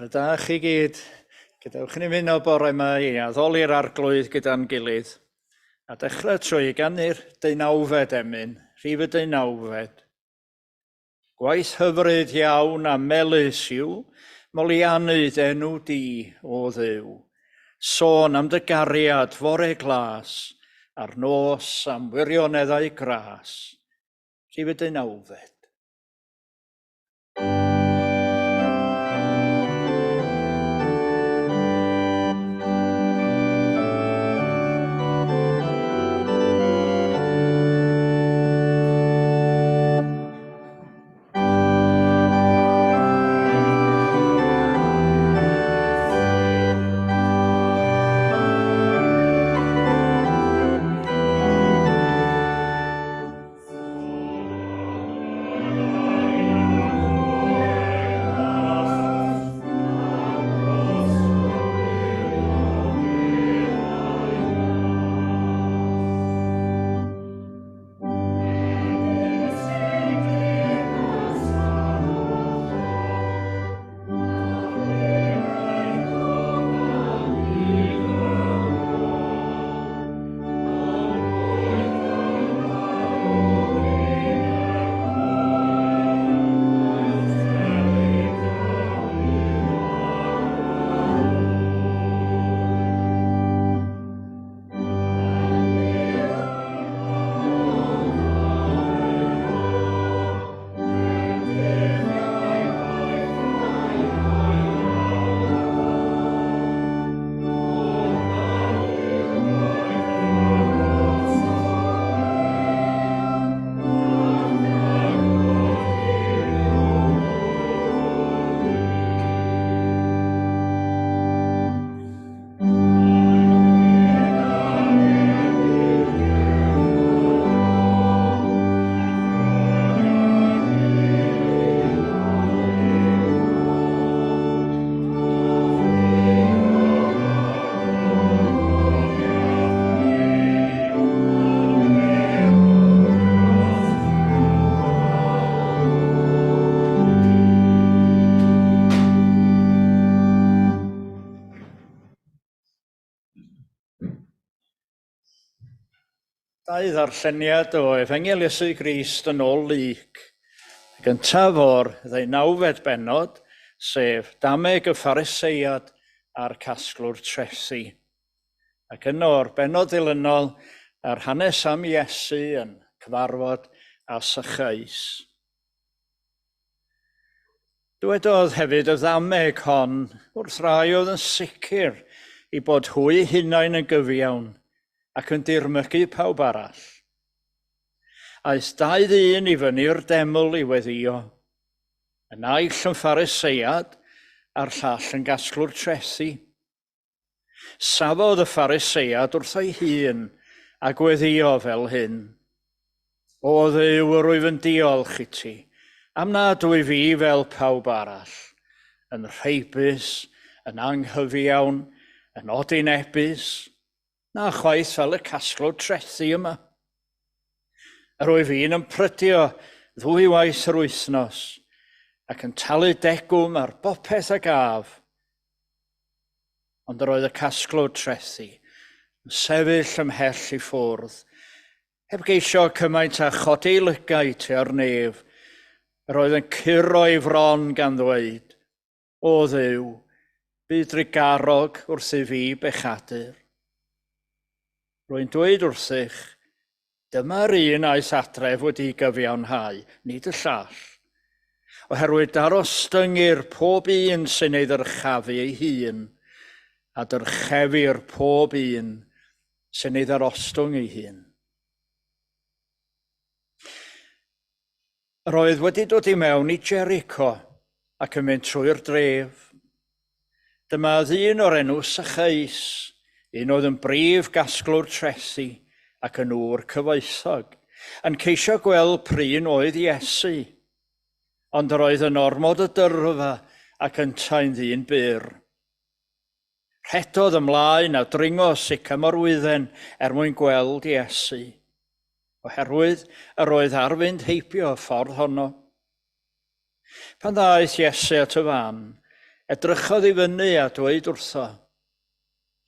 Bore da chi gyd. Gadewch i ni ymuno bore yma i addoli'r Arglwydd gyda'n gilydd. A dechrau trwy ganu'r deunawfed emyn, rhif y deunawfed. Gwaith hyfryd iawn a melys yw moliannu d'enw di, o Dduw. Sôn am dy gariad fore glas, a'r nos am wirioneddau gras. Rhif y deunawfed. Dau ddarlleniad o Efengyl Iesu Grist yn ôl Luc. Y gyntaf o'r ddeunawfed bennod, sef Dameg y Phariseiad a'r Casglwr Trethi. Ac yn o'r bennod ddilynol, yr hanes am Iesu yn cyfarfod â Sacheus. Dywedodd hefyd y ddameg hon wrth rai oedd yn sicr i bod hwy hunain yn gyfiawn ac yn dirmygu pawb arall. Aeth dau ddyn i fyny'r deml i weddïo, y naill yn Phariseiad a'r llall yn gasglwr trethi. Safodd y Pharisead wrth ei hun a gweddïo fel hyn, O Dduw, yr wyf yn diolch i ti, am nad wyf fi fel pawb arall, yn rheibus, yn anghyfiawn, yn odinebus, na chwaith fel y casglwr trethi yma. Yr wyf fi'n ymprydio ddwy waith yr wythnos, ac yn talu degwm ar bopeth a gaf. Ond yr oedd y casglwr trethi yn sefyll ymhell i ffwrdd, heb geisio cymaint â chodi ei lygaid tua'r nef. Yr oedd yn curo ei fron gan ddweud, O Dduw, bu drugarog wrth i fi bechadur. Rwy'n dweud wrthych, Dyma'r un aeth adref wedi'i gyfiawnhau, nid y llall. Oherwydd darostyngir pob un sy'n ei ddyrchafu ei hun, a dyrchefir pob un sy'n ei ddarostwng ei hun. Yr oedd wedi dod i mewn i Jericho ac yn mynd trwy'r dref. Dyma ddyn o'r enw Sacheus, un oedd yn brif gasglwr trethi ac yn ŵr cyfoethog, yn ceisio gweld p'run oedd Iesu. Ond yr oedd yn ormod o dyrfa ac yntau'n ddyn byr. Rhedodd ymlaen a dringo sycamorwydden er mwyn gweld Iesu, oherwydd yr oedd ar fynd heibio y ffordd honno. Pan ddaeth Iesu at y fan, Edrychodd i fyny a dweud wrtho,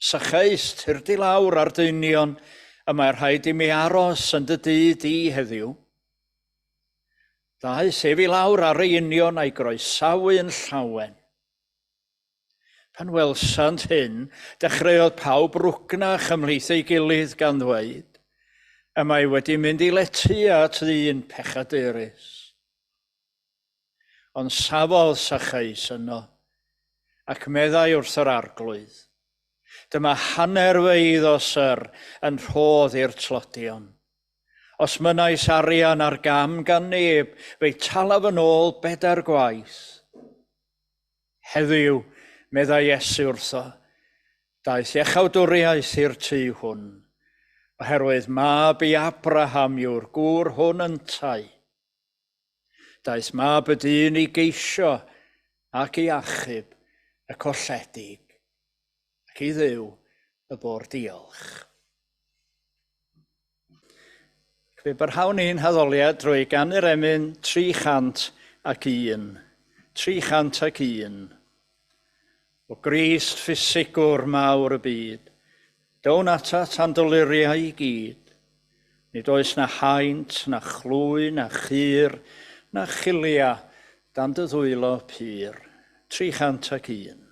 Sacheus, tyrd i lawr ar dy union, y mae rhaid i mi aros yn dy dŷ di heddiw. Daeth ef i lawr ar ei union a'i groesawu yn llawen. Pan welsant hyn, dechreuodd pawb rwgnach ymhlith ei gilydd gan ddweud, Y mae wedi mynd i letya at ddyn pechadurus. Ond safodd Sacheus yno, ac meddai wrth yr Arglwydd, Dyma hanner fy eiddo, syr, yn rhodd i'r tlodion. Os mynnais arian ar gam gan neb, fe'i talaf yn ôl bedair gwaith. Heddiw, meddai Iesu wrtho, daeth iachawdwriaeth i'r tŷ hwn, oherwydd mab i Abraham yw'r gŵr hwn yntau. Daeth Mab y Dyn i geisio ac i achub y colledig, ac i Dduw y bo'r diolch. Ac fe barhawn ni'n haddoliad drwy ganu'r emyn 301. 301. O Grist, ffisigwr mawr y byd, down atat a'n doluriau i gyd. Nid oes na haint, na chlwy, na chur, na chilia dan dy ddwylo pur. 301.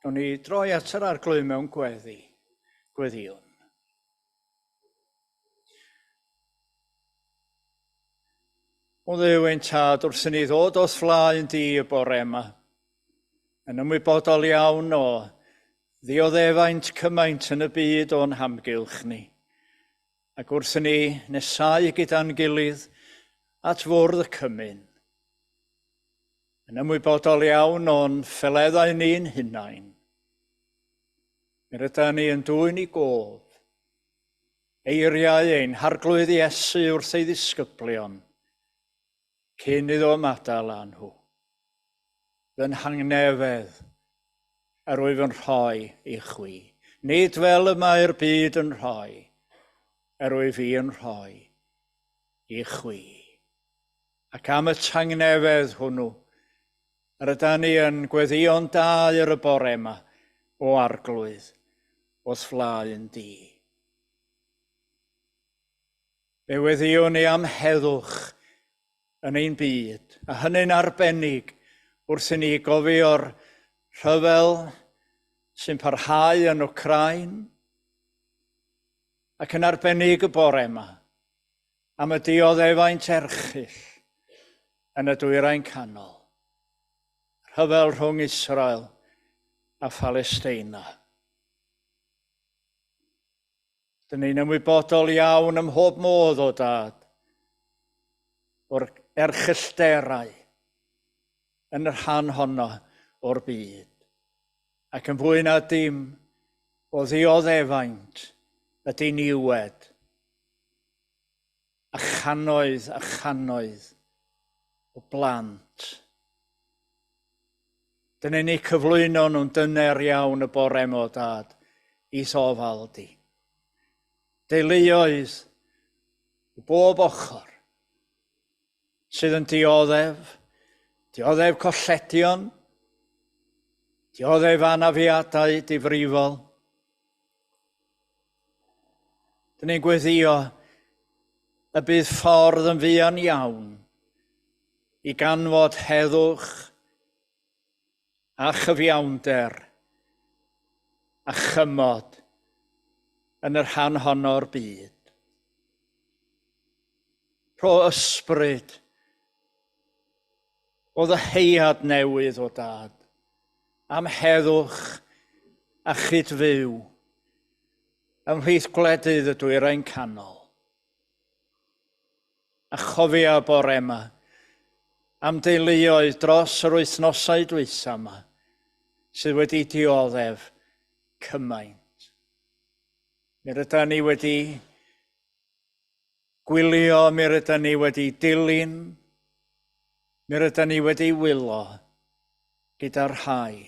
Gawn ni droi at yr Arglwydd mewn gweddi. Gweddïwn. O Dduw ein Tad, wrth i ni ddod o'th flaen di y bore yma, yn ymwybodol iawn o ddioddefaint cymaint yn y byd o'n hamgylch ni, ac wrth i ni nesáu gyda'n gilydd at fwrdd y cymun, yn ymwybodol iawn o'n ffeleddau ni'n hunain, mi rydan ni yn dwyn i gof eiriau ein Harglwydd Iesu wrth ei ddisgyblion cyn iddo ymadael â nhw. Fy nhangnefedd yr wyf yn rhoi i chwi, nid fel y mae'r byd yn rhoi, yr wyf i yn rhoi i chwi. Ac am y tangnefedd hwnnw, yr ydan ni yn gweddïo'n daer y bore yma, o Arglwydd. o'th flaen di. Fe weddïwn ni am heddwch yn ein byd, a hynny'n arbennig wrth i ni gofio'r rhyfel sy'n parhau yn Wcráin, ac yn arbennig y bore yma, am y dioddefaint erchyll yn y Dwyrain Canol, rhyfel rhwng Israel a Phalesteina. Dyn ni'n ymwybodol iawn ym mhob modd o dad o'r erchyllterau yn y rhan honno o'r byd, ac yn fwy na dim o ddioddefaint y diniwed a channoedd a channoedd o blant. Dyna ni cyflwyno nhw'n dyner iawn y bore yma o dad, i'th ofal di. Deuluoedd o bob ochr sydd yn dioddef, dioddef colledion, dioddef anafiadau difrifol. Dyn ni'n gweddio y bydd ffordd yn fuan iawn i ganfod heddwch a chyfiawnder a chymod yn y rhan honno o'r byd. Rho ysbryd o ddyheuad newydd o dad am heddwch a chyd-fyw ymhlith gwledydd y Dwyrain Canol. A chofia y bore yma am deuluoedd dros yr wythnosau dwytha yma sydd wedi dioddef cymaint. Mi rydan ni wedi gwylio, mi rydan ni wedi dilyn, mi rydan ni wedi wylo gyda'r rhai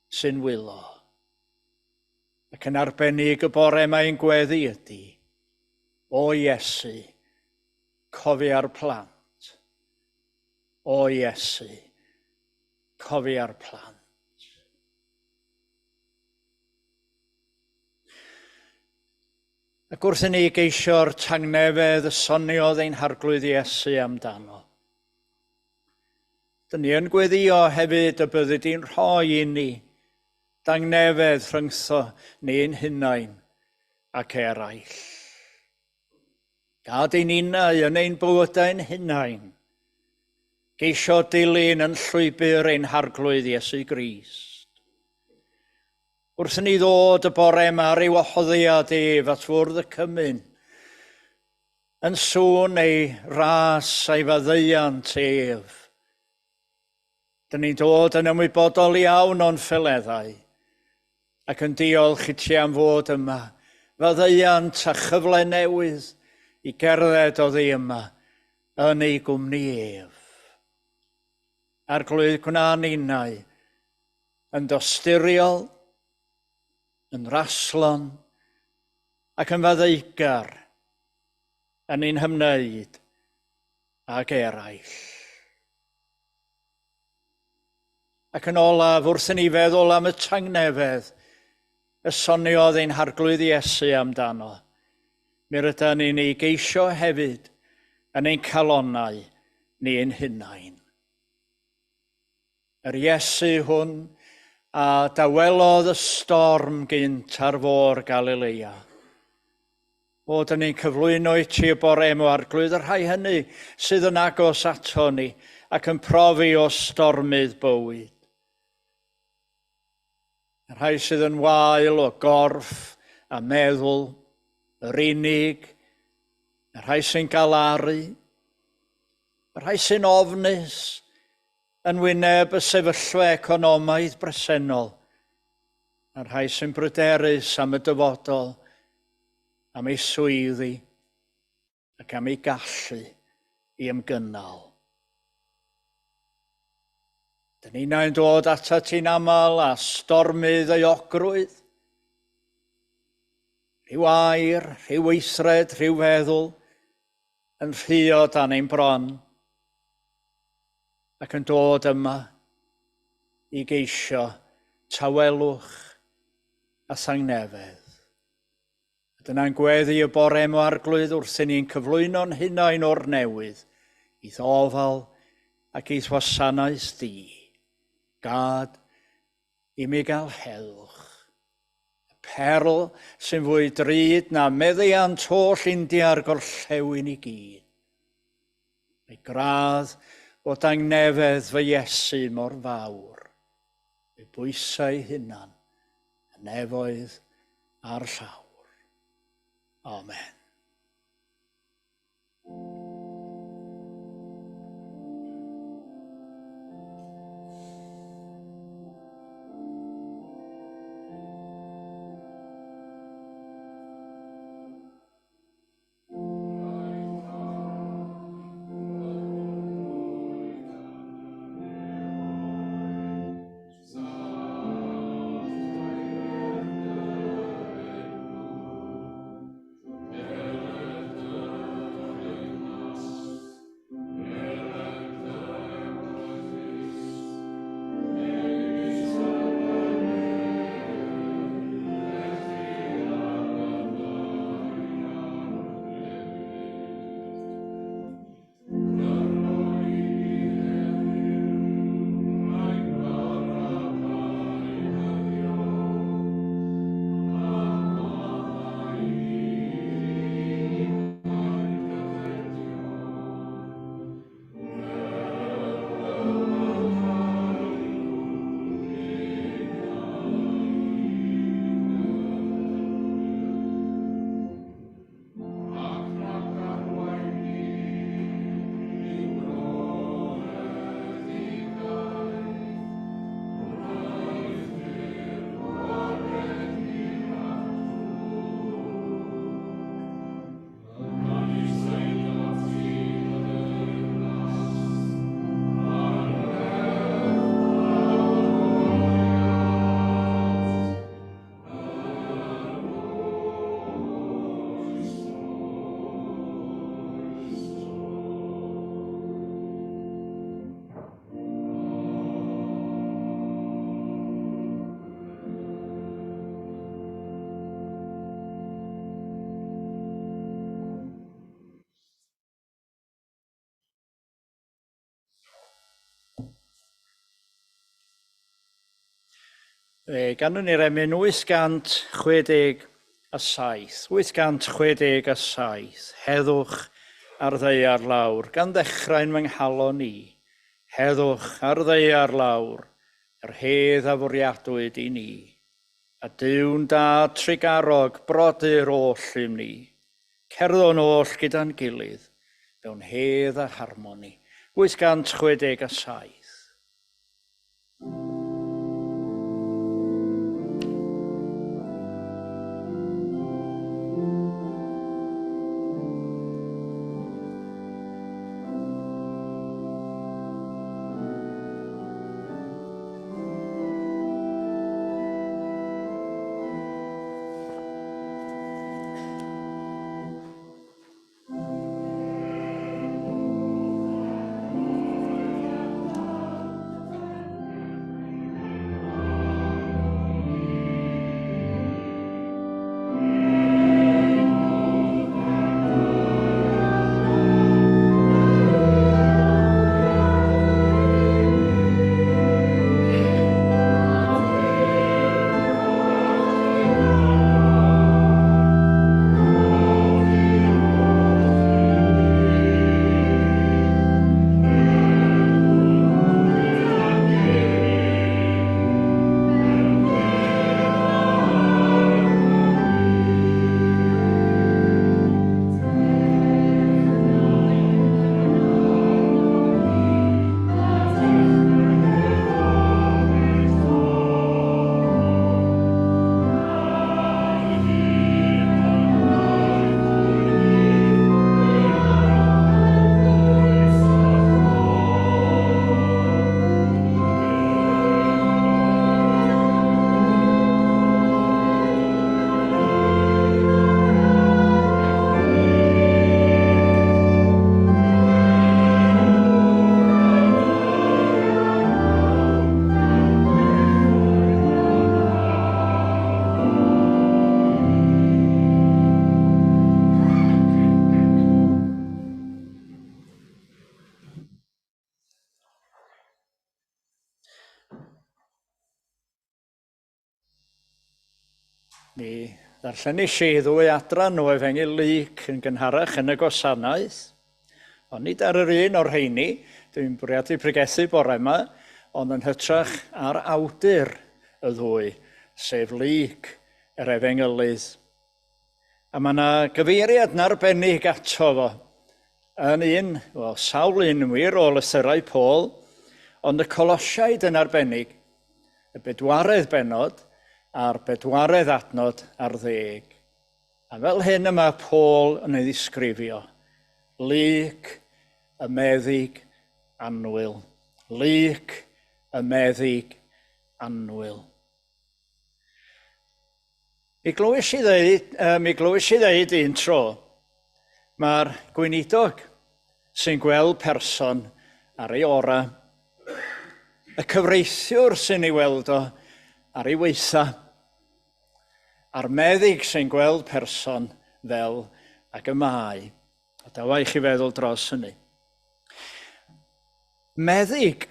sy'n wylo. Ac yn arbennig y bore mae'n gweddi ydy, O Iesu, cofia'r plant. O Iesu, cofia'r plant. Ac wrth i ni geisio'r tangnefedd y soniodd ein Harglwydd Iesu amdano, dyn ni yn gweddio hefyd y byddi di'n rhoi i ni dangnefedd rhyngtho ni'n hunain ac eraill. Gad ein ninnau yn ein bywydau'n hunain geisio dilyn yn llwybr ein Harglwydd Iesu Grist. Wrth i ni ddod y bore yma ar ei wahoddiad ef at fwrdd y cymun, yn sŵn ei ras a'i faddeuant ef, Dyn ni'n dod yn ymwybodol iawn o'n ffeleddau ac yn diolch i ti am fod yma, faddeuant a chyfle newydd i gerdded oddi yma yn ei gwmni ef. Arglwydd gwna ninnau yn dosturiol, yn raslon ac yn faddeugar yn ein hymwneud ag eraill. Ac yn olaf, wrth i ni feddwl am y tangnefedd y soniodd ein Harglwydd Iesu amdano, mi rydan ni'n ei geisio hefyd yn ein calonnau ni ein hunain. Yr Iesu hwn a dawelodd y storm gynt ar fôr Galilea. O, dyn ni'n cyflwyno i ti y bore yma, Arglwydd, y rhai hynny sydd yn agos ato ni ac yn profi o stormydd bywyd. Y rhai sydd yn wael o gorff a meddwl, yr unig, y rhai sy'n galaru, y rhai sy'n ofnus yn wyneb y sefyllfa economaidd bresennol, a'r rhai sy'n bryderus am y dyfodol, am ei swyddi ac am ei gallu i ymgynnal. Dyn ni'n dod atat ti'n aml a stormydd euogrwydd, rhyw air, rhyw weithred, rhyw feddwl yn rhuo dan ein bron ac yn dod yma i geisio tawelwch. a thangnefedd. A dyna'n gweddi y bore mo arglwydd wrth i ni'n cyflwyno'n hunain o'r newydd i'th ofal ac i'th wasanaeth di. Gad i mi gael heddwch. Y perl sy'n fwy drud na meddiant holl India'r gorllewin i gyd. Mae gradd o dangnefedd fy Iesu mor fawr, ei bwysau hunan, y nefoedd a'r llawr. Amen. Fe ganwn ni'r emyn 867, 867, heddwch ar ddaear lawr, gan ddechrau'n fy nghalon i. Heddwch ar ddaear lawr, yr hedd a fwriadwyd i ni. A Duw'n dad trugarog, brodyr oll im ni. Cerddwn oll gyda'n gilydd, mewn hedd a harmoni. 867. Mi ddarllenis i ddwy adran o Efengyl Luc yn gynharach yn y gwasanaeth, ond nid ar yr un o'r rheini dwi'n bwriadu pregethu bore yma, ond yn hytrach ar awdur y ddwy, sef Luc yr Efengylydd. A mae yna gyfeiriad yn arbennig ato fo yn un, wel, sawl un yn wir o lythyrau Paul, ond y Colosiaid yn arbennig, y bedwaredd bennod a'r bedwaredd adnod ar ddeg. A fel hyn y mae Paul yn ei ddisgrifio. Luc y meddyg annwyl. Luc y meddyg annwyl. Mi glywis i ddeud, mi glywis i ddeud un tro, mae'r gweinidog sy'n gweld person ar ei ora, y cyfreithiwr sy'n ei weld o ar ei weitha, a'r meddyg sy'n gweld person fel ag y mae. A dawa i chi feddwl dros hynny. Meddyg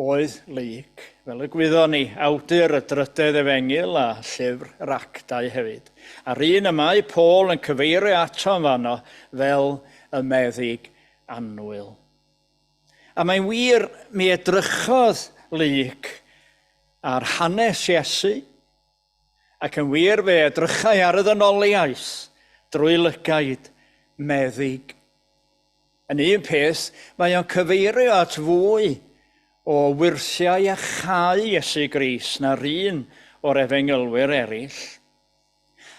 oedd Luc, fel y gwyddon ni, awdur y drydedd efengyl a llyfr yr Actau hefyd. A'r un y mae Paul yn cyfeirio ato yn fanno fel y meddyg annwyl. A mae'n wir, mi edrychodd Luc ar hanes Iesu, Ac yn wir fe edrychai ar y ddynoliaeth drwy lygaid meddyg. Yn un peth, mae o'n cyfeirio at fwy o wyrthiau a chau Iesu Grist na'r un o'r efengylwyr eraill.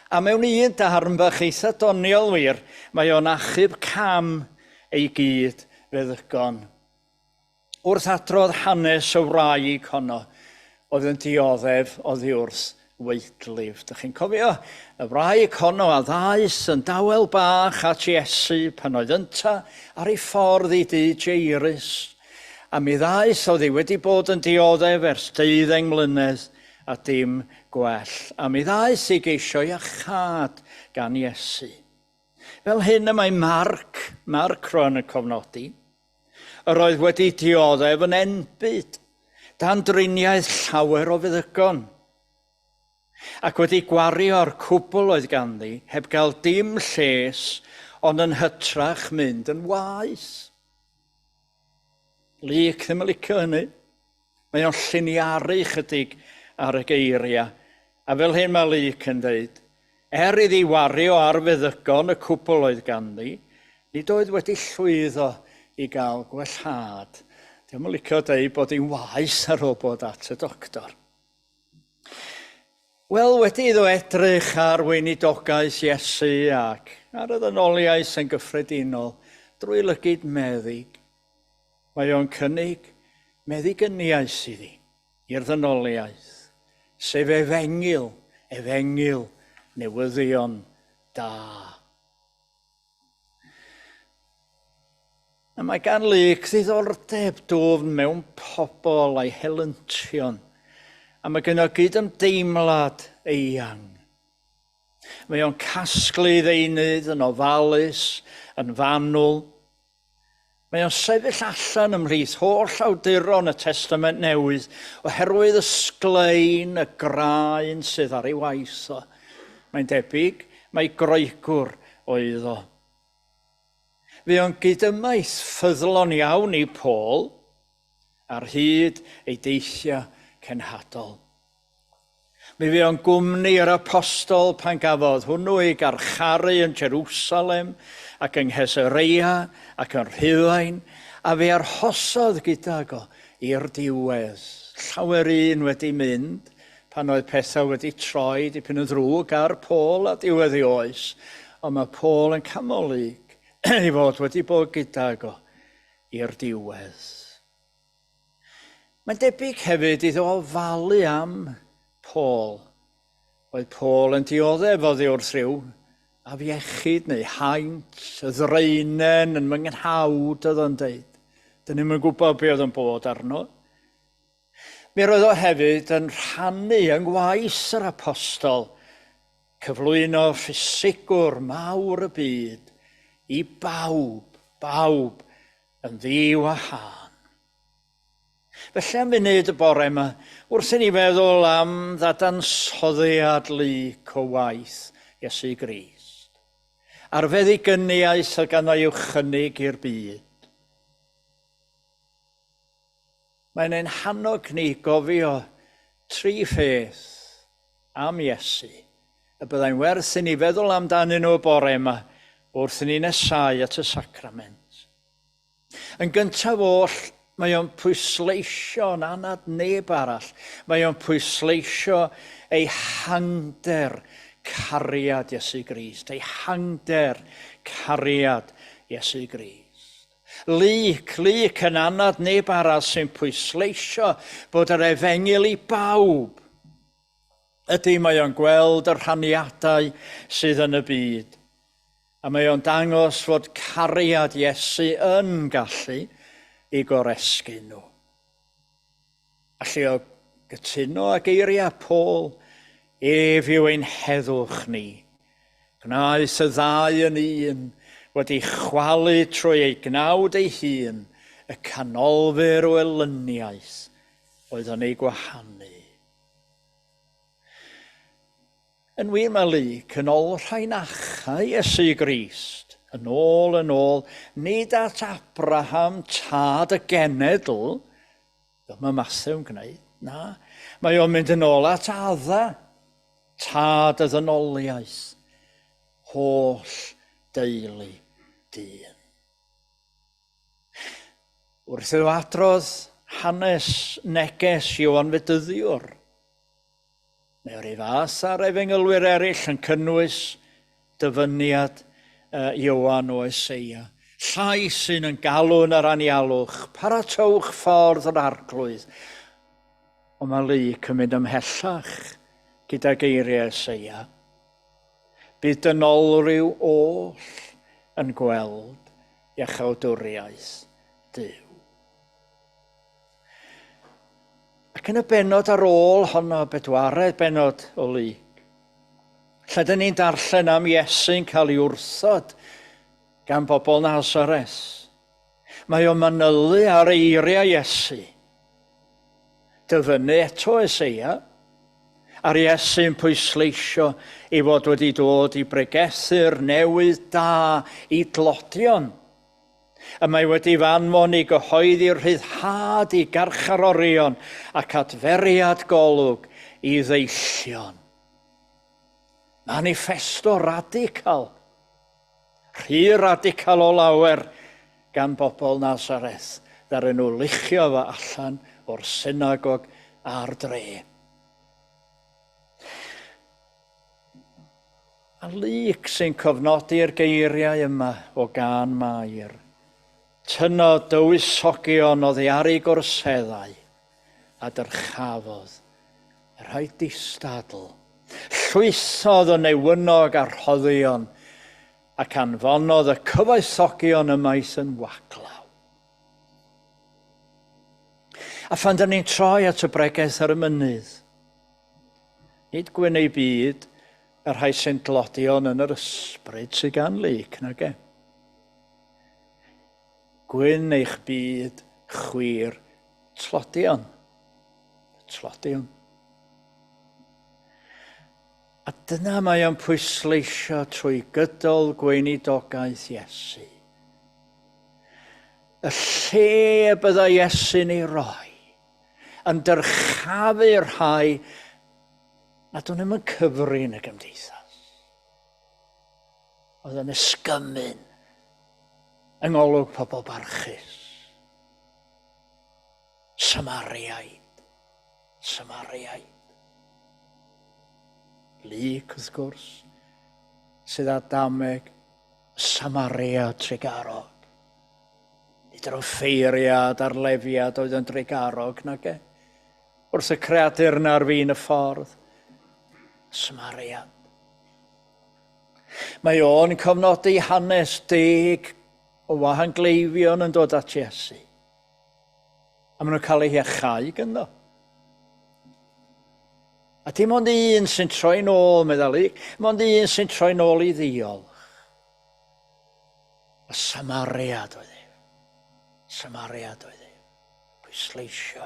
A mewn un darn bach eitha doniol wir, mae o'n achub cam ei gyd feddygon. Wrth adrodd hanes y wraig honno oedd yn dioddef oddi wrth waedlif. Dych chi'n cofio y wraig honno a ddaeth yn dawel bach at Iesu pan oedd ynta ar ei ffordd i dŷ Jairus. A mi ddaeth oedd hi wedi bod yn dioddef ers deuddeng mlynedd a dim gwell. A mi ddaeth i geisio iachâd gan Iesu. Fel hyn y mae Marc, Marc rwan yn cofnodi. Yr oedd wedi dioddef yn enbyd dan driniaeth llawer o feddygon, ac wedi gwario'r cwbl oedd ganddi heb gael dim lles ond yn hytrach mynd yn waeth. Luc ddim yn licio hynny. Mae o'n lliniaru chydig ar y geiriau. A fel hyn mae Luc yn dweud, er iddi wario ar feddygon y cwbl oedd ganddi, nid oedd wedi llwyddo i gael gwellhad. Dio'm yn licio deud bod hi'n waeth ar ôl bod at y doctor. Wel, wedi iddo edrych ar weinidogaeth Iesu ac ar y ddynoliaeth yn gyffredinol drwy lygid meddyg, Mae o'n cynnig meddigyniaeth iddi, i'r ddynoliaeth, sef efengyl, efengyl newyddion da. A mae gan Luc ddiddordeb dwfn mewn pobl a'i helyntion, a mae gynno gydymdeimlad eang. Mae o'n casglu ddeunydd yn ofalus, yn fanwl. Mae o'n sefyll allan ymhlith holl awduron y Testament Newydd oherwydd y sglein, y graen sydd ar ei waith o. Mae'n debyg mai Groegwr oedd o. Fe o'n gydymaith ffyddlon iawn i Paul ar hyd ei deithiau cenhadol. Mi fuon gwmni yr apostol pan gafodd hwnnw ei garcharu yn Jerusalem ac yng Nghesareia ac yn Rhufain, a fe arhosodd gydag o i'r diwedd. Llawer un wedi mynd pan oedd pethau wedi troi dipyn yn ddrwg ar Paul a diwedd ei oes, ond mae Paul yn canmol Luc ei fod wedi bod gydag o i'r diwedd. Mae'n debyg hefyd iddo ofalu am Paul. Oedd Paul yn dioddef oddi wrth rhyw afiechyd neu haint, y ddraenen yn fy nghnawd, oedd o'n deud. Dyn ni'm yn gwybod be oedd yn bod arno. Mi roedd o hefyd yn rhannu yng ngwaith yr apostol, cyflwyno ffisigwr mawr y byd i bawb, bawb yn ddiwahân. Felly am funud y bore yma, wrth i ni feddwl am ddadansoddiad Luc o waith Iesu Grist, a'r feddigyniaeth oedd ganddo i'w chynnig i'r byd, mae'n ein hannog ni gofio tri pheth am Iesu y byddai'n werth i ni feddwl amdanyn nhw y bore yma wrth i ni nesáu at y sacrament. Yn gyntaf oll, mae o'n pwysleisio yn anad neb arall, mae o'n pwysleisio ei hangder cariad Iesu Grist, ei hangder cariad Iesu Grist. Luc, Luc yn anad neb arall sy'n pwysleisio bod yr efengyl i bawb. Ydy, mae o'n gweld y rhaniadau sydd yn y byd, a mae o'n dangos fod cariad Iesu yn gallu i goresgyn nhw. Allu o gytuno â geiriau Paul, ef yw ein heddwch ni. Gwnaeth y ddau yn un, wedi chwalu trwy ei gnawd ei hun y canolfur o elyniaeth oedd yn ei gwahanu. Yn wir, mae Luc yn olrhain achau Iesu Grist, yn ôl yn ôl, nid at Abraham, tad y genedl, fel mae Mathew'n gwneud, na, mae o'n mynd yn ôl at Adda, tad y ddynoliaeth, holl deulu dyn. Wrth iddo adrodd hanes neges Ioan Fedyddiwr, Mae o'r un fath â'r efengylwyr eraill yn cynnwys dyfyniad Ioan o Eseia. Llais sy'n yn galw yn yr anialwch, paratowch ffordd yr arglwydd. Ond mae Luc yn mynd ymhellach gyda geiriau Eseia. Bydd dynolryw oll yn gweld iachawdwriaeth Duw. Ac yn y bennod ar ôl honno, bedwaredd bennod o Luc, lle dyn ni'n darllen am Iesu'n cael ei wrthod gan bobl Nazareth, mae o'n manylu ar eiriau Iesu. Dyfynnu eto Eseia, a'r Iesu'n pwysleisio ei fod wedi dod i bregethu'r newydd da i dlodion. Y mae wedi fy anfon i gyhoeddi rhyddhad i garcharorion ac adferiad golwg i ddeillion. Manifesto radical, rhy radical o lawer gan bobl Nazareth, ddaru nhw luchio fo allan o'r synagog a'r dre. A Luc sy'n cofnodi'r geiriau yma o gân Mair. Tynnodd dywysogion oddi ar eu gorseddau, a dyrchafodd y rhai distadl. Llwythodd y newynog a'r rhoddion, ac anfonodd y cyfoethogion ymaith yn waglaw. A phan dyn ni'n troi at y bregeth ar y mynydd, Nid gwyn eu byd y rhai sy'n dlodion yn yr ysbryd sydd gan Luc, nage? Gwyn eich byd chwi'r tlodion. Tlodion. A dyna mae o'n pwysleisio trwy gydol gweinidogaeth Iesu. Y lle y byddai Iesu'n ei roi yn dyrchafu'r rhai nad o'n ddim yn cyfri yn y gymdeithas. Oedd yn ysgymyn yng ngolwg pobl barchus. Samariaid. Samariaid. Luc, wrth gwrs, sydd â dameg Samaria trugarog. Nid yr offeiriad a'r lefiad oedd yn drugarog, nage? Wrth y creadur yna ar fin y ffordd. Samariad. Mae o'n cofnodi hanes deg o wahangleifion yn dod at Iesu. A maen nhw'n cael eu hiachau gynddo. A dim ond un sy'n troi'n ôl, meddwl i, dim ond un sy'n troi'n ôl i ddiolch. A Samariad oedd ef. Samariad oedd ef. Pwysleisio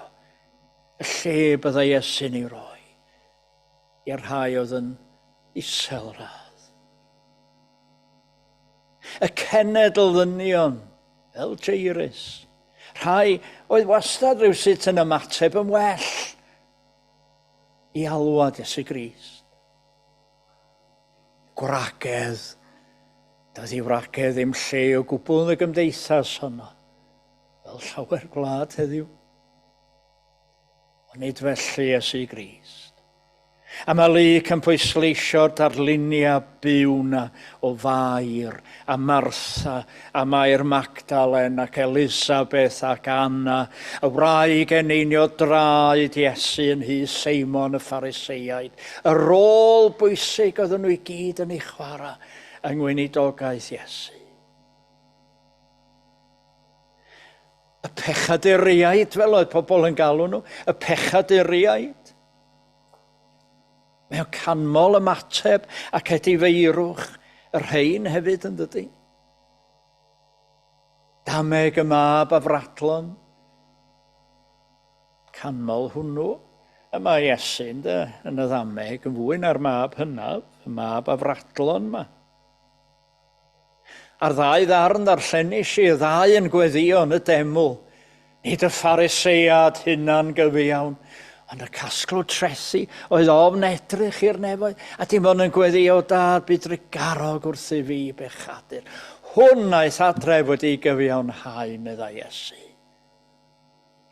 y lle byddai Iesu'n ei roi i'r rhai oedd yn isel radd. Y cenedl ddynion, fel Jairus, rhai oedd wastad rhywsut yn ymateb yn well i alwad Iesu Grist. Gwragedd, doedd i wragedd ddim lle o gwbl yn y gymdeithas honno, fel llawer gwlad heddiw. Ond nid felly Iesu Grist. A mae Luc yn pwysleisio'r darluniau byw 'na o Fair a Martha a Mair Magdalen ac Elisabeth ac Anna, y wraig eneiniodd draed Iesu yn nhŷ Seimon y Phariseiaid, y rôl bwysig oedden nhw i gyd yn ei chwarae yng ngweinidogaeth Iesu. Y pechaduriaid, fel oedd pobl yn galw nhw, y pechaduriaid. Mae o'n canmol ymateb ac edifeirwch y rhain hefyd yn dydy. Dameg y mab afradlon. Canmol hwnnw y mae Iesu ynde, yn y ddameg yn fwy na'r mab hynaf, y mab afradlon yma. A'r ddau ddarn ddarllenis i, y ddau yn gweddio yn y deml. Nid y Pharisead hunan gyfiawn, ond y casglwr trethi oedd ofn edrych i'r nefoedd, a dim ond yn gweddio, Dad, bu drugarog wrthy fi, bechadur. Hwn aeth adref wedi'i gyfiawnhau, meddai Iesu.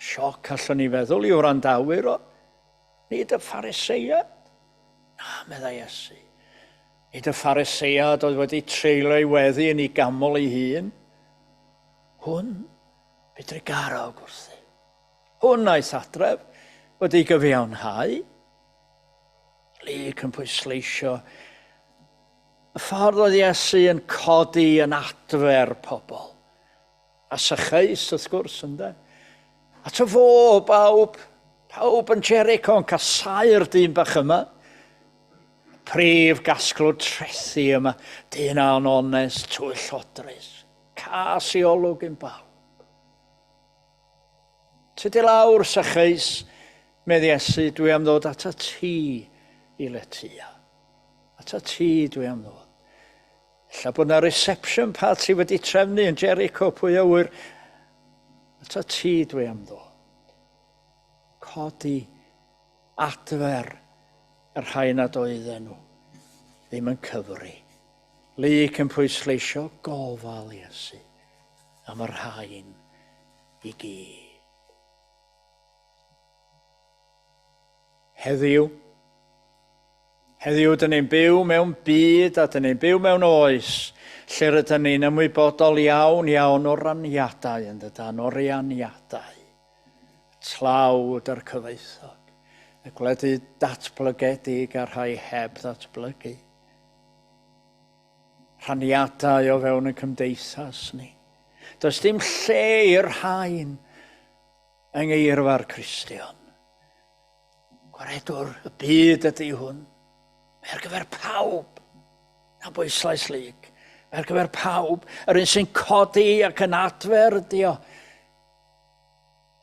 Sioc allwn ni feddwl i wrandawyr o. Nid y Pharisead. Na, meddai Iesu. Nid y Pharisead oedd wedi treulio ei weddi yn ei gamol ei hun. Hwn, bu drugarog wrthi. Hwn aeth adref, wedi gyfiawnhau. Luc yn pwysleisio y ffordd oedd Iesu yn codi yn adfer pobl. A Sacheus, wrth gwrs, ynde. Ato fo, bawb, pawb yn Jericho yn casáu'r dyn bach yma. Prif gasglwr trethi yma, dyn anonest, twyllodrus, cas i olwg yn bawb. Tydi lawr, Sacheus, medd Iesu, dwi am ddod ata ti i letia. Ata ti dwi am ddod. Ella bod 'na reception party wedi trefnu yn Jericho, pwy a ŵyr. Ata ti dwi am ddod. Codi, adfer y rhai nad oedden nhw ddim yn cyfri. Luc yn pwysleisio gofal Iesu am y rhain i gyd. Heddiw, Heddiw, dyn ni'n byw mewn byd a dyn ni'n byw mewn oes lle rydyn ni'n ymwybodol iawn iawn o raniadau yn dydan, o rianiadau. Y tlawd a'r cyfoethog, y gwledydd datblygedig a'r rhai heb ddatblygu. Rhaniadau o fewn y cymdeithas ni. Does dim lle i'r rhain yng ngeirfa'r Cristion. Gwaredwr y byd ydy hwn. Mae ar gyfer pawb. Na bwyslais lyg. Mae ar gyfer pawb. Yr un sy'n codi ac yn adfer ydy o.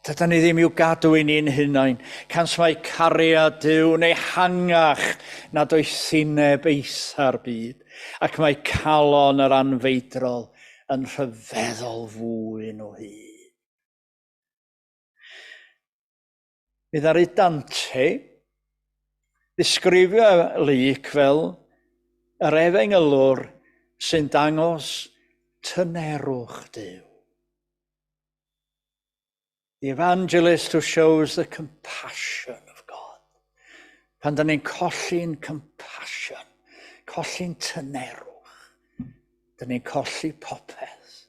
Dyda ni ddim i'w gadw i ni'n hunain. Cans mae cariad Duw neu hangach na doethineb eitha'r byd. Ac mae calon yr anfeidrol yn rhyfeddol fwyn o hyd. Mi ddaru Dante ddisgrifio Luc fel yr efengylwr sy'n dangos tynerwch Duw. The evangelist who shows the compassion of God. Pan da ni'n colli'n compassion, colli'n tynerwch, da ni'n colli popeth.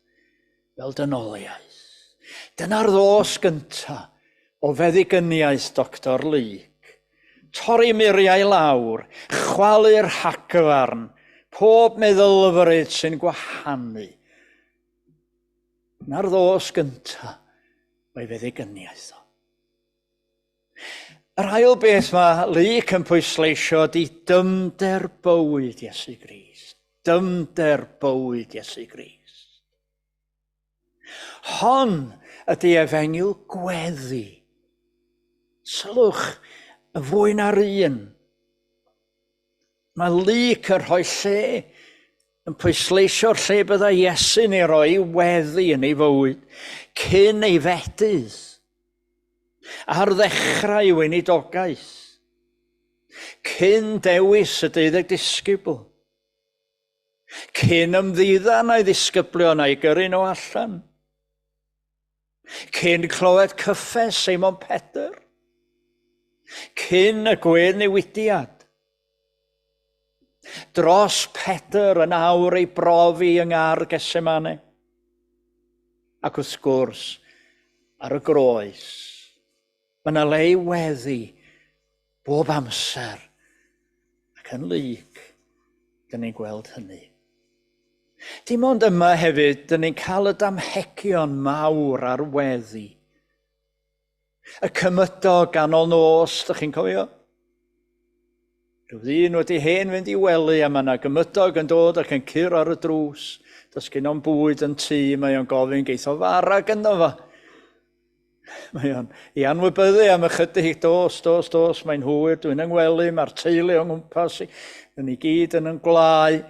fel dynoliaeth. Dyna'r ddos gyntaf o feddigyniaeth Doctor Luc. Torri muriau lawr, chwalu'r rhagfarn, pob meddylfryd sy'n gwahanu. Dyna'r ddos gyntaf o'i feddigyniaeth o. Yr ail beth mae Luc yn pwysleisio ydy dyfnder bywyd Iesu Grist. Dyfnder bywyd Iesu Grist. Hon ydy efengyl gweddi. Sylwch, y fwy na'r un. Mae Luc yn rhoi lle, yn pwysleisio'r lle byddai Iesu'n ei roi i weddi yn ei fywyd, cyn ei fedydd, ar ddechrau ei weinidogaeth, cyn dewis y deuddeg disgybl, cyn ymddiddan a'i ddisgyblion a'i gyrru nhw allan. Cyn clywed cyffes Seimon Pedr. Cyn y gwedd-newidiad. Dros Pedr yn awr ei brofi yng ngar Gethsemane. Ac wrth gwrs, ar y groes, mae yna le i weddi bob amser. Ac yn Luc, dyn ni'n gweld hynny. Dim ond yma hefyd, dyn ni'n cael y damhegion mawr ar weddi. Y cymydog ganol nos, dych chi'n cofio? Rhyw ddyn wedi hen fynd i wely a mae yna gymydog yn dod ac yn curo ar y drws. Does gen o'm bwyd yn tŷ, mae o'n gofyn geith o fara gynddo fo. Mae o'n i anwybyddu am ychydig, dos, dos, dos, mae'n hwyr, dwi'n yng ngwely, mae'r teulu o'n nghwmpas i, yn i gyd yn yn gwlau.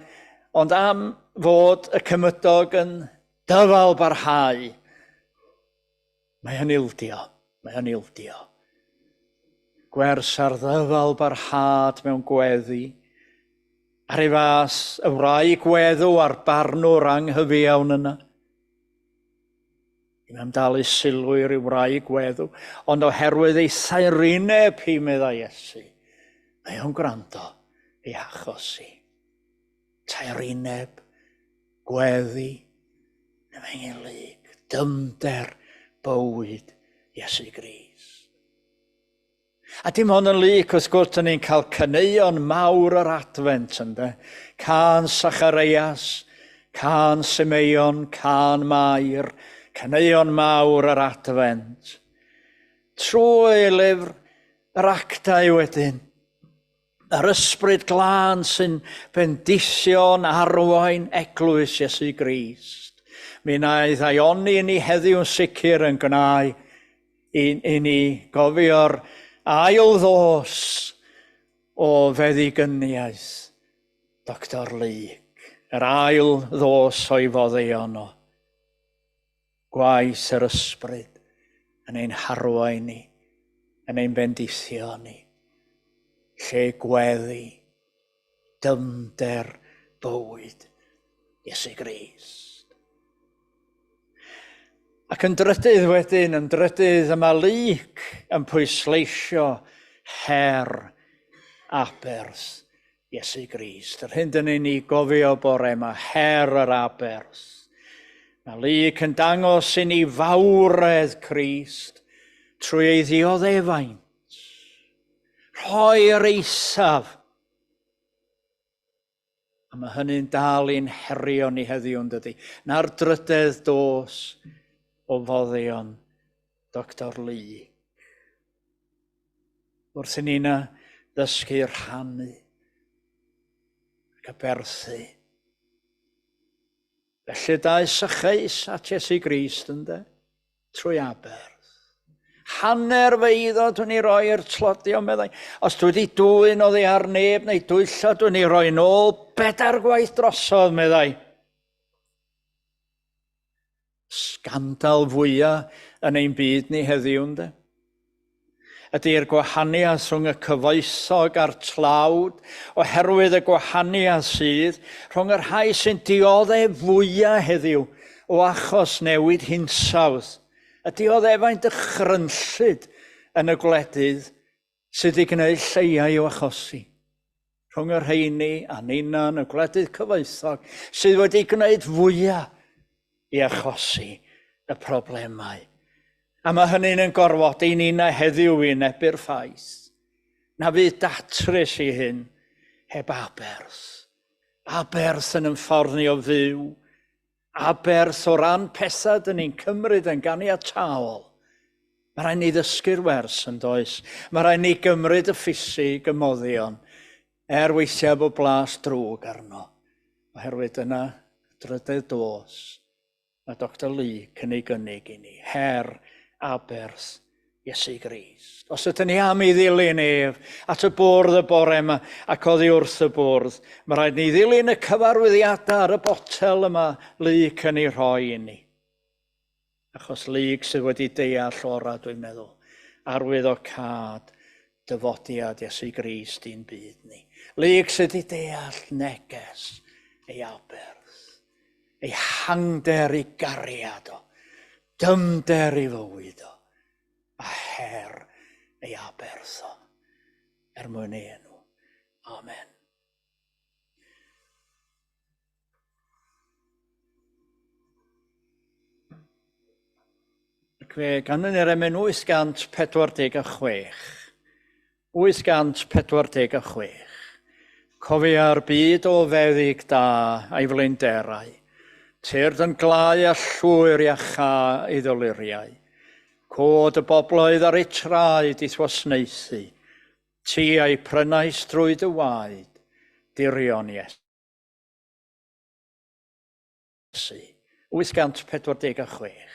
Ond am fod y cymydog yn dyfal barhau, mae o'n ildio, mae o'n ildio. Gwers ar ddyfal barhad mewn gweddi, ar ei fas, y wraig weddw a'r barnwr anghyfiawn yna. Ddim am dalu sylw i ryw wraig weddw, ond oherwydd ei thaerineb hi, meddai Iesu, mae o'n gwrando ei hachos hi. Taerineb, gweddi, efengyl Luc, dyfnder bywyd Iesu Grist. A dim ond yn Luc, wrth gwrs, dyn ni'n cael caneuon mawr yr Adfent, ynde? Cân Sachareias, cân Simeon, cân Mair, caneuon mawr yr Adfent. Trwy lyfr yr Actau wedyn, yr Ysbryd Glân sy'n bendithio'n arwain eglwys Iesu Grist. Mi wna i ddaioni i ni heddiw'n sicr yn gwnau i, i ni gofio'r ail ddos o feddigyniaeth Doctor Luc, yr ail ddos o'i foddeuon o. Gwaith yr Ysbryd yn ein harwain ni, yn ein bendithio ni. Lle gweddi, dyfnder bywyd Iesu Grist. Ac yn drydydd wedyn, yn drydydd, y mae Luc yn pwysleisio her aberth Iesu Grist. Yr hyn dyn ni'n ei gofio bore yma, her yr aberth. Mae Luc yn dangos i ni fawredd Crist trwy ei ddioddefaint. Rhoi yr eithaf. A mae hynny'n dal i'n herio ni heddiw yn dydy. Na'r drydedd dos o foddion Doctor Luc. Wrth i ni na ddysgu rhannu ac aberthu. Felly daeth Sacheus at Iesu Grist ynde? Trwy aberth. Hanner fy eiddo dwi'n ei roi i'r tlodion, meddai. Os dwi wedi dwyn oddi ar neb neu dwyllo, dwi'n ei roi nôl bedair gwaith drosodd, meddai. Sgandal fwyaf yn ein byd ni heddiw, ynde? Ydy'r gwahaniaeth rhwng y cyfoethog a'r tlawd, oherwydd y gwahaniaeth sydd rhwng y rhai sy'n dioddef fwyaf heddiw o achos newid hinsawdd, y dioddefaint dychrynllyd yn y gwledydd sydd wedi gwneud lleiau i'w achosi. Rhwng y rheini a ninna yn y gwledydd cyfoethog sydd wedi gwneud fwyaf i achosi y problemau. A mae hynny'n yn gorfodi ninna heddiw i wynebu'r ffaith na fydd datrys i hyn heb aberth. Aberth yn yn ffordd ni o fyw. Aberth o ran pethau dyn ni'n cymryd yn ganiataol. Mae rhaid ni ddysgu'r wers yn does. Mae rhaid ni gymryd y ffisig, y moddion, er weithiau bod blas drwg arno, oherwydd dyna drydedd dos Mae Dr Luke yn ei gynnig i ni, her aberth Iesu Grist. Os ydyn ni am ei ddilyn ef at y bwrdd y bore yma ac oddi wrth y bwrdd, mae rhaid ni ddilyn y cyfarwyddiadau ar y botel yma Luke yn ei rhoi i ni. Achos Luke sydd wedi deall ora, dwi'n meddwl, arwyddocâd dyfodiad Iesu Grist i'n byd ni. Luke sydd wedi deall neges ei aberth, ei hangder ei gariad o, dymder ei fywyd o, a her ei aberth o, er mwyn ei enw. Amen. Ac fe ganwn ni'r emyn 846. 846. Cofia'r byd o feddyg da a'i flinderau. Tyrd yn glau a llwyr iachâ ei ddoluriau. Cod y bobloedd ar eu traed i'th wasnaethu. Ti a'i prynais drwy dy waed, dirion Iesu. 846.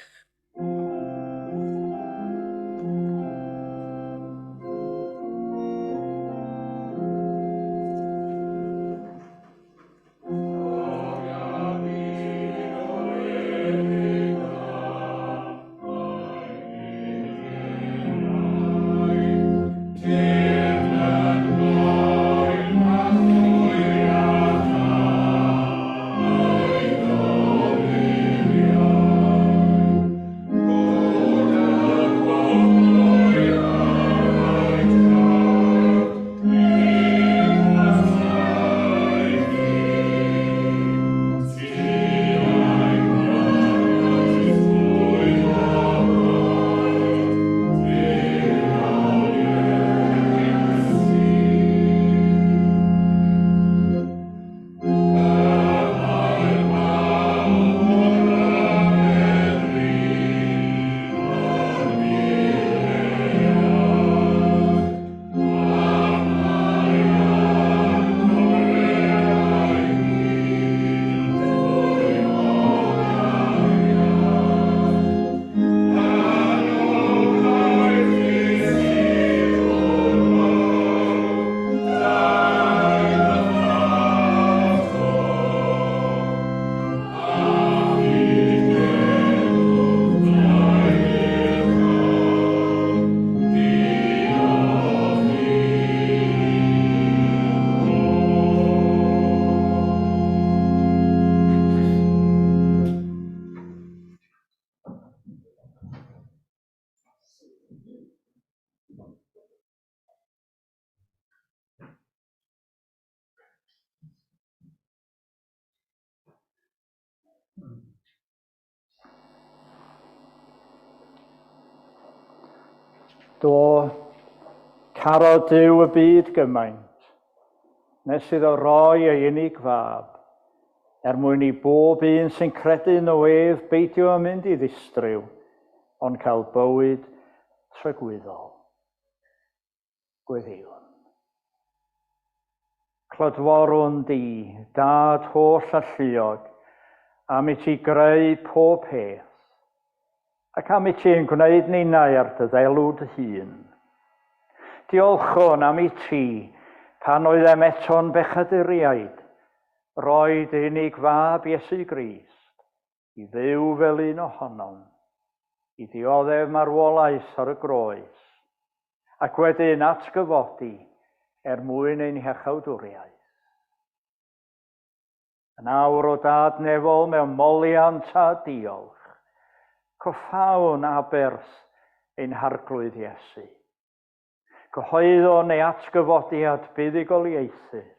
Do, carodd Duw y byd gymaint, nes iddo roi ei unig fab, er mwyn i bob un sy'n credu ynddo ef beidio â mynd i ddistryw, ond cael bywyd tragwyddol. Gweddïwn. Clodforwn di, Dad holl alluog, am i ti greu pob peth, ac am i ti ein gwneud ninnau ar dy ddelw dy hun. Diolchwn am i ti, pan oeddem eto'n bechaduriaid, roi dy unig fab Iesu Grist i fyw fel un ohonom, i ddioddef marwolaeth ar y groes, ac wedyn atgyfodi er mwyn ein hiachawdwriaeth. Yn awr o Dad nefol mewn moliant a diolch, coffawn aberth ein Harglwydd Iesu. Cyhoeddwn ei atgyfodiad buddugoliaethus.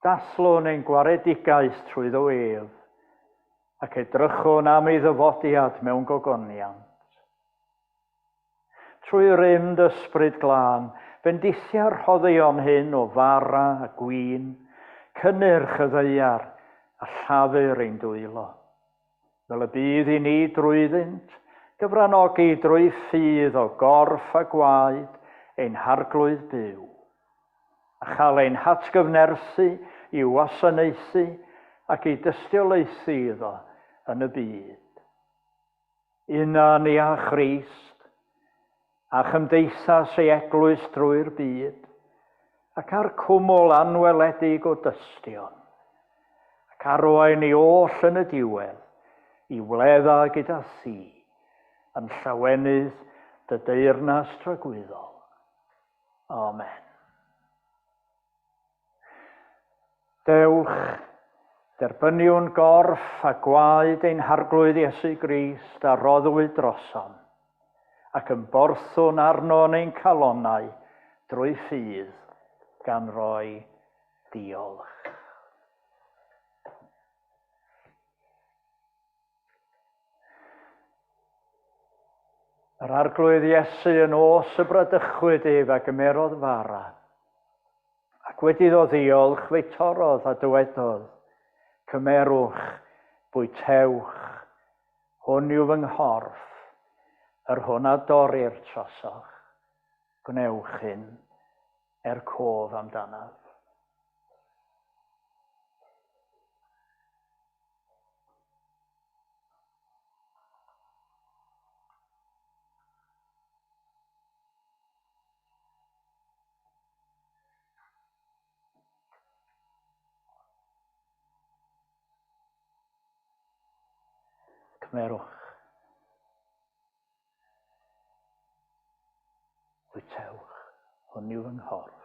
Dathlwn ein gwaredigaeth trwyddo ef, ac edrychwn am ei ddyfodiad mewn gogoniant. Trwy rym dy Ysbryd Glân, bendithia'r rhoddion hyn o fara a gwin, cynnyrch y ddaear a llafur ein dwylo. Fel y bydd i ni drwyddynt gyfranogi drwy ffydd o gorff a gwaed ein Harglwydd byw, a chael ein hatgyfnerthu i'w wasanaethu ac i dystiolaethu iddo yn y byd. Una ni â Christ, a chymdeithas ei eglwys drwy'r byd, ac â'r cwmwl anweledig o dystion, ac arwain ni oll yn y diwedd i wledda gyda thi, yn llawenydd dy deyrnas tragwyddol. Amen. Dewch, derbyniwn gorff a gwaed ein Harglwydd Iesu Grist a roddwyd drosom, ac ymborthwn arno yn ein calonnau drwy ffydd, gan roi diolch. Yr Arglwydd Iesu yn nos y bradychwyd ef a gymerodd fara, ac wedi iddo ddiolch, fe'i torrodd a dywedodd, Cymerwch, bwytewch, hwn yw fy nghorff, yr hwn a dorrir trosoch, gwnewch hyn er cof amdanaf. Cymerwch. Bwytewch, hwn yw fy nghorff.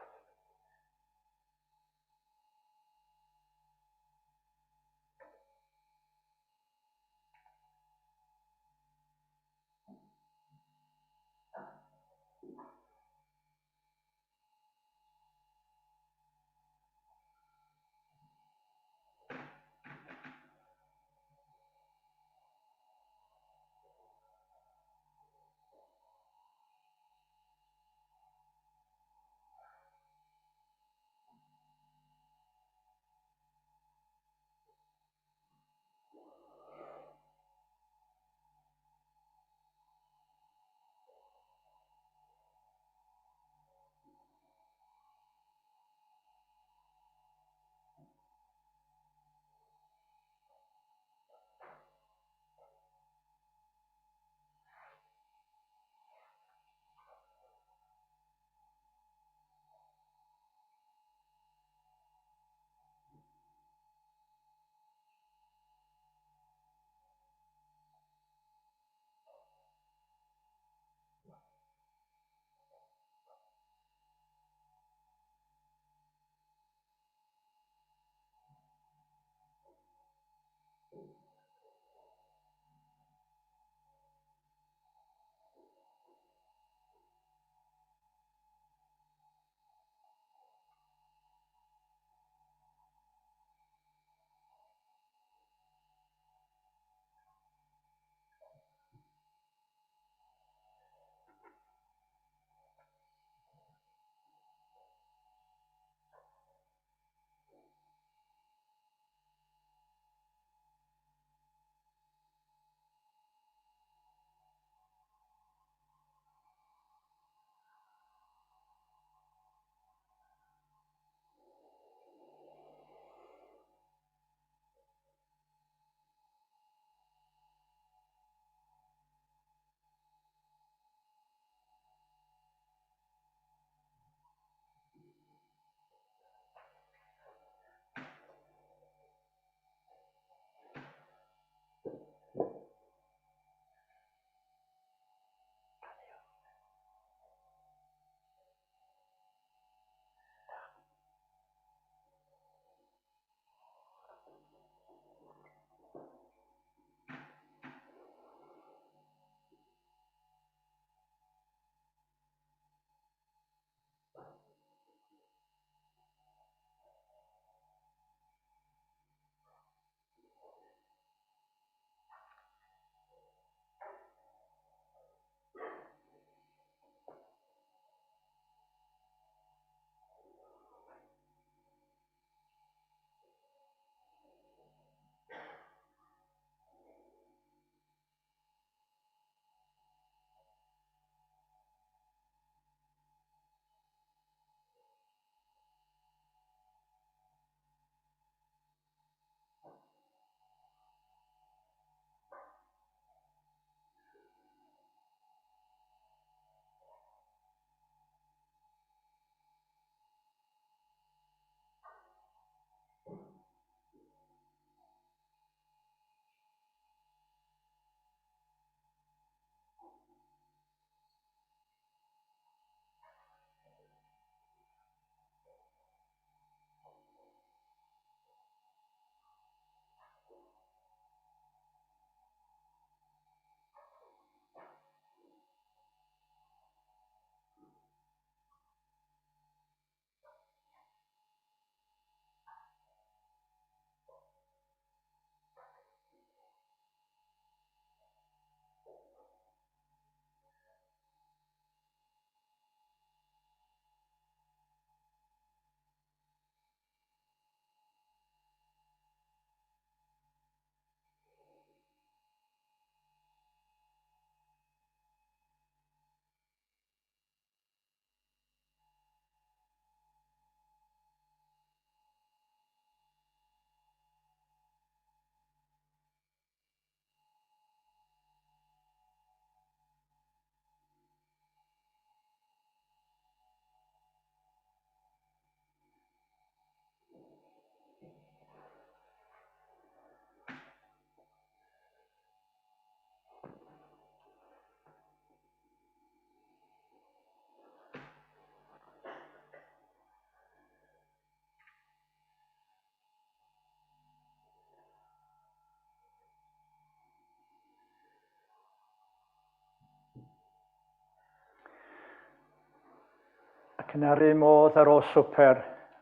Ac yn yr un modd ar ôl swper,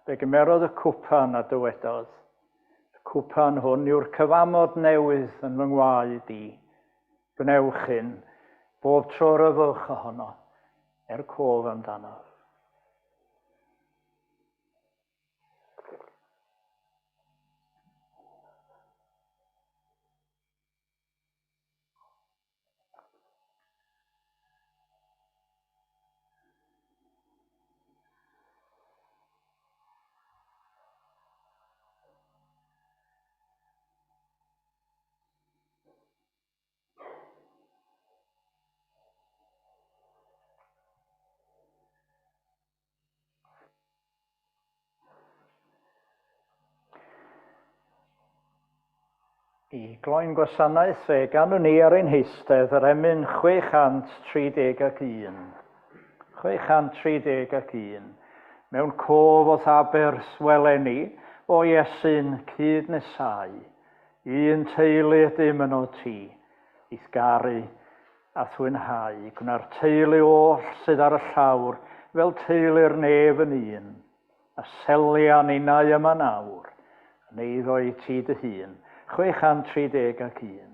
fe gymerodd y cwpan a dywedodd, Y cwpan hwn yw'r cyfamod newydd yn fy ngwaed i. Gwnewch hyn, bob tro yr yfwch ohono, er cof amdanof. I gloi'n gwasanaeth fe ganwn ni ar ein heistedd yr emyn 631. 631. Mewn cof o'th aberth welen ni, o Iesu'n cyd nesau. Un teulu ydym yno ti, i'th garu a thwynhau. Gwna'r teulu oll sydd ar y llawr fel teulu'r nef yn un. A selian innau yma nawr, yn eiddo i ti dy hun. 631.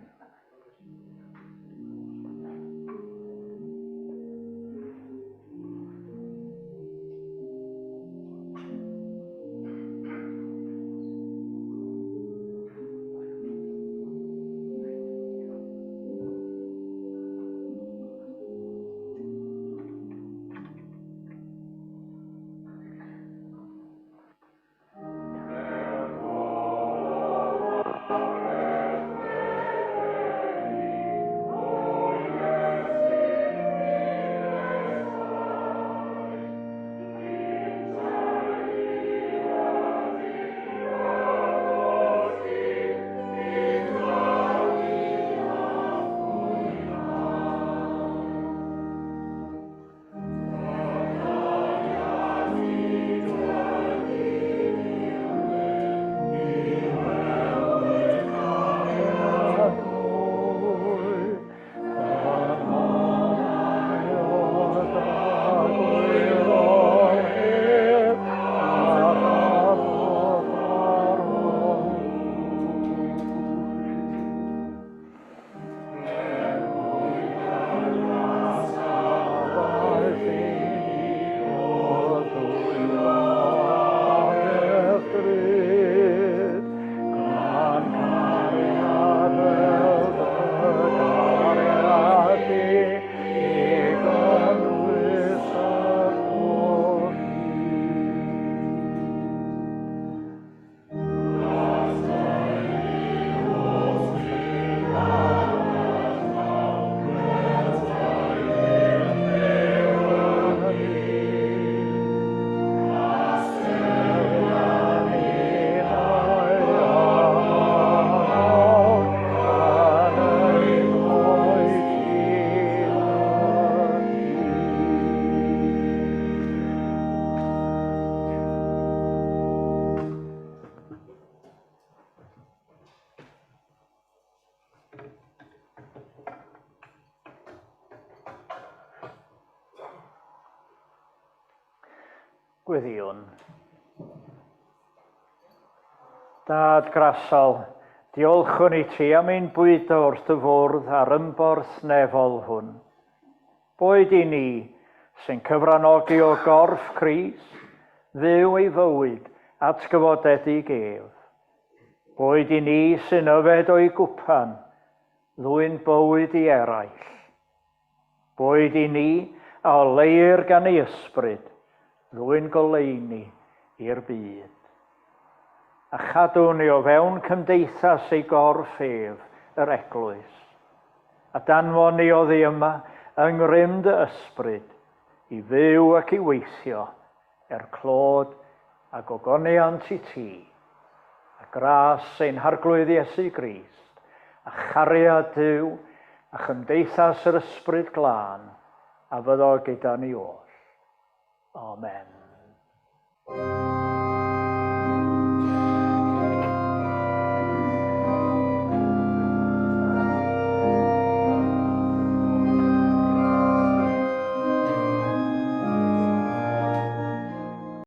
Gweddïwn. Dad grasol, diolchwn i ti am ein bwydo wrth dy fwrdd a'r ymborth nefol hwn. Boed i ni, sy'n cyfranogi o gorff Crist, fyw ei fywyd atgyfodedig ef. Boed i ni sy'n yfed o'i gwpan, ddwyn bywyd i eraill. Boed i ni, a oleuir gan ei ysbryd, ddwyn goleuni i'r byd. A chadw ni o fewn cymdeithas ei gorff ef, yr eglwys. A danfon ni oddi yma yng ngrym dy ysbryd, i fyw ac i weithio, er clod a gogoniant i ti, a gras ein Harglwydd Iesu Grist, a chariad Duw, a chymdeithas yr Ysbryd Glân, a fyddo gyda ni oll. Amen.